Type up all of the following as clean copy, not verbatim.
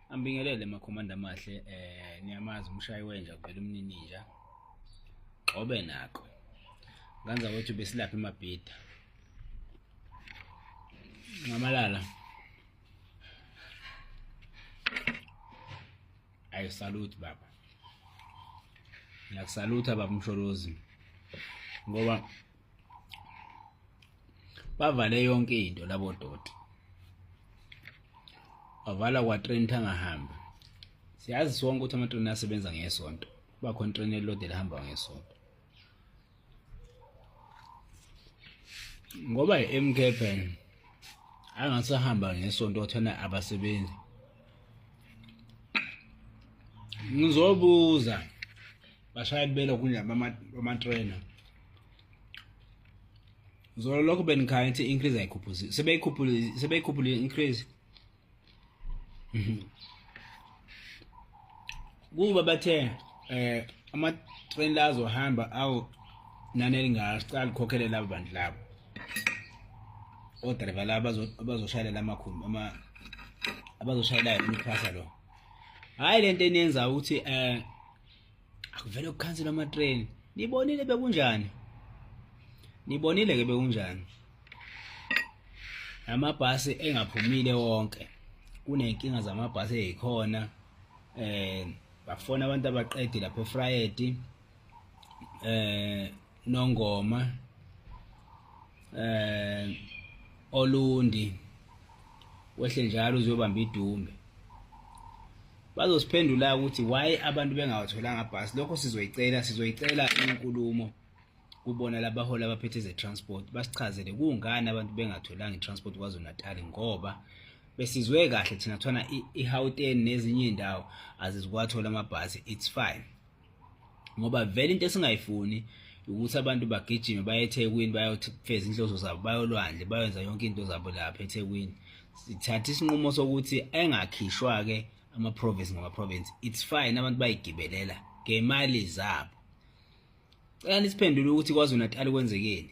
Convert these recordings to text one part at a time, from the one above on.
Ambingelele makhomanda amahle niyamazi umshayi wenja kuvela umnininja. Gxobe nako. Nganza kwethu besilapha eMabhida. Nxamalala. I salute baba. Ngiyakusalutha baba Msholozi. Ngoba bavale yonke into labo doti. Bavala kwa train angahambi. Siyazi sonke ukuthi ama train asebenza ngesonto. Kuba khona train elilodwa elihamba ngesonto. Ngoba i-MK phela angasahamba ngesonto othona abasebenzi. Ngizobuza bashayeli belo kunje bama-trainer. Zolo lokho benikhaya ukuthi increase ayikhuphuzi. Sebeyikhuphule sebeyikhuphule increase. Kuba bathe ama-train la azohamba awu nani elingaka sicela likhokhele labo bantu labo. Odrayiva laba abazoshayela amakhumbi ama abazoshayela imiphasa lo. Hhayi lento eniyenza ukuthi akuvele ukukhansela ama-train. Nibonile bekunjani? Nibonile ke bekunjani? Amabhasi engaphumile wonke. Kuney'nkinga zamabhasi ey'khona bafona abantu abaqedi lapha eFrayedi Nongoma Olundi wehle njalo uzobamba idumbe. Bazosiphendula ukuthi why abantu bengawatholanga bhasi. Lokho sizoyicela sizoyicela inkulumo kubona labaholi abaphethe ze-transport basichazele kungani abantu bengatholanga i-transport KwaZulu-Natal, ngoba besizwe kahle thina thwana i-Gauteng nezinye iy'ndawo azizikwathola amabhasi. It's fine, ngoba vele into esingayifuni ukuthi abantu bagijime baye eThekwini bayofeza inhloso zabo, bayolwandle bayenza yonke into zabo lapha eThekwini. Sithatha isinqumo sokuthi engakhishwa-ke ama-province ngama-province. It's fine, abantu bayigibelela ngemali zabo. Cela nisiphendule ukuthi KwaZulu-Natal kwenzekeni,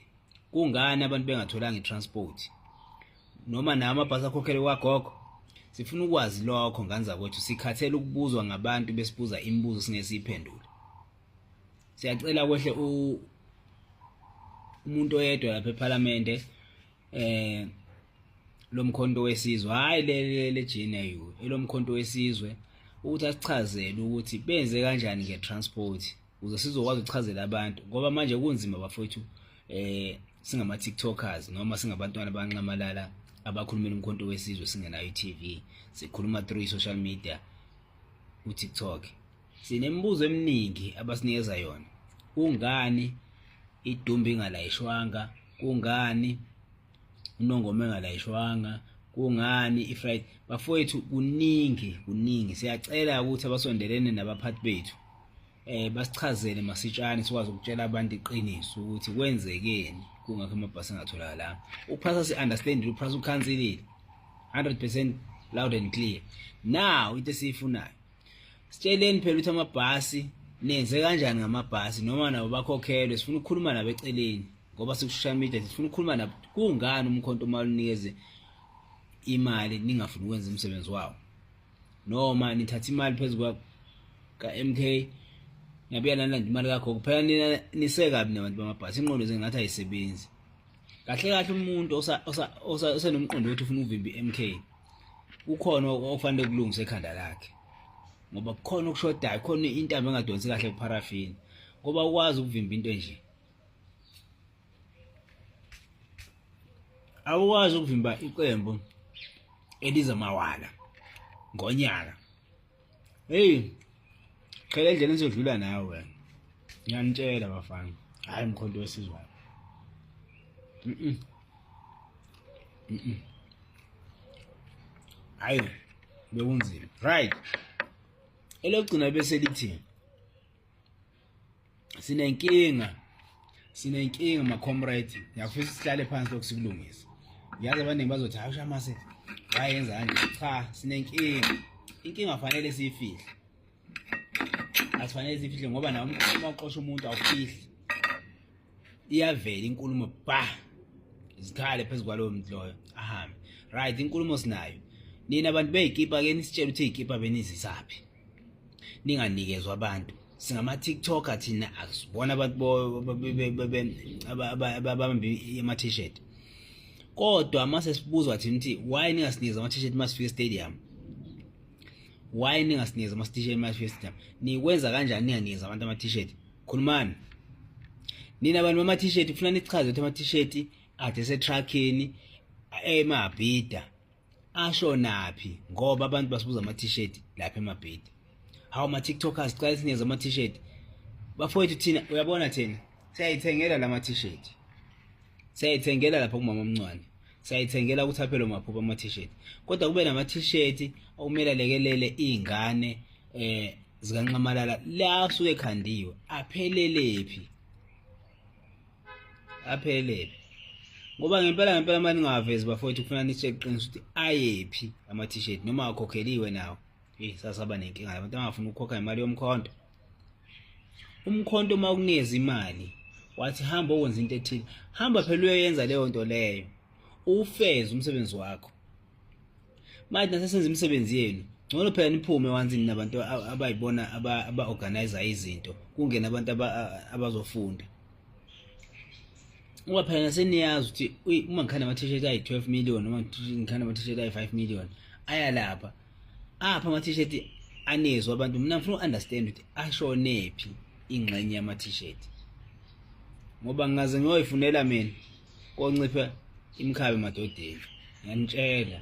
kungani abantu bengatholanga i-transport noma nawo amabhasi akhokhelwe kwagogo. Sifuna ukwazi lokho ngane zakwethu, sikhathele ukubuzwa ngabantu besibuza imibuzo singeke siyiphendule. Siyacela kwehle umuntu oyedwa lapha ePhalamende lomkhonto wesizwe, hayi le le GNU, elomkhonto wesizwe, ukuthi asichazele ukuthi benze kanjani nge-transport ukuze sizokwazi ukuchazela abantu, ngoba manje kunzima bafowethu. Singama TikTokers noma singabantwana abanxamalala abakhulumela umkhonto wesizwe singenayo i-TV, sikhuluma through i-social media ku-TikTok. Sinemibuzo eminingi abasinikeza yona. Kungani idumbi ingalayishwanga? Kungani unongoma engalayishwanga? Kungani i-flight? Bafowethu, kuningi kuningi. Siyacela ukuthi abasondelene nabaphathi bethu basichazele masitshane sikwazi ukutshela abantu iqiniso ukuthi kwenzekeni kungakho amabhasi angatholakalanga. UPrasa si-understand, uPrasa ukhansilile 100% loud and clear. Now into esiyifunayo, sitsheleni phela ukuthi amabhasi nenze kanjani ngamabhasi, noma nabo bakhokhelwe. Sifuna ukukhuluma nabo eceleni ngoba siku-social media, sifuna ukukhuluma nabo. Kungani umkhonto uma unikeze imali ningafuni ukwenza umsebenzi wawo, noma nithatha imali phezu kwa ka-MK niyabuya nalanda imali kagogo? Phela nina nisekabi nabantu bamabhasi, ingqondo zengathi ayisebenzi kahle kahle. Umuntu osenomqondo ukuthi ufuna ukuvimba i-MK, kukhona okufanele kulungise ekhanda lakhe, ngoba kukhona okushodayo, khona intambo engadonsi kahle kupharafini, ngoba ukwazi ukuvimba into enje, awukwazi ukuvimba iqembu eliza mawala ngonyaka. Hey, qhela endleleni sodlula nawe wena. Ngiyanitshela bafana, hhayi mkhonto wesizwana. Hhayi bekunzima. Right, elokugcina bese lithi sinenkinga, sinenkinga ma-comrade. Ngiyafisa sihlale phansi lokhu sikulungise. Ngiyazi abaningi bazothi hayi ushamase wayenza kanje. Cha, sinenkinga, inkinga fanele siyifihle, asifanele siyifihle, ngoba nawe uma uxosha umuntu awufihli, iyavela inkulumo ba zikhale phezu kwalowo muntu loyo ahambe. Right, inkulumo sinayo. Nina abantu beyikipa ke nisitshela ukuthi izikipa benizisaphi, ninganikezwa abantu. Singama-TikToker thina, asibona abantu ababambe ama-t-shirt, kodwa mase sibuzwa thina ukuthi why ningasinikeza ama-t-shirt masifika e-stadium, why ningasinikeza ama-t-shirt masifika e-stadium, nikwenza kanjani ninganikeza abantu ama-t-shirt? Khulumani nina abantu bama-t-shirt, kufuna nichaze ukuthi ama-t-shirt ade setruckini eMabhida ashonaphi, ngoba abantu basibuza ama-t-shirt lapha eMabhida. Hawu, ma-TikTokers, cala sinikeze ama-t-shirt bafowethu. Thina uyabona, thina siyayithengela la ma-t-shirt, siyayithengela lapha kumama omncane, siyayithengela kuthaphelo maphupho ama-t-shirt, kodwa kube nama-t-shirt okumele alekelele iy'ngane zikaNxamalala la asuke ekhandiwe. Aphelelephi? Aphelele ngoba ngempela ngempela uma ningavezi bafowethu, kufuna nisitshele iqiniso ukuthi ayephi ama-t-shirt noma akhokheliwe nawo. Eyi, sasaba nenkinga abantu abangafuni ukukhokha imali yomkhonto. Umkhonto uma ukunikeza imali wathi hamba okwenza into ethile, hamba phela uyoyenza leyo nto leyo, ufeze umsebenzi wakho. Manje nasesenza imisebenzi yenu, ngcono phela niphume once nabantu abayibona aba-organize izinto, kungena abantu abazofunda, ngoba phela naseniyazi ukuthi uma ngikhanda ama-t-shirt ayi-12 million noma ngikhanda ama-t-shirt ayi-5 million aya lapha, apha ama-t-shirt anezwa abantu. Mina ngifuna uku-understand ukuthi ashonephi ingxenye yama-t-shirt, ngoba ngingaze ngiyoyifunela mina koncipha imikhabe emadodeni, ngiyanitshela.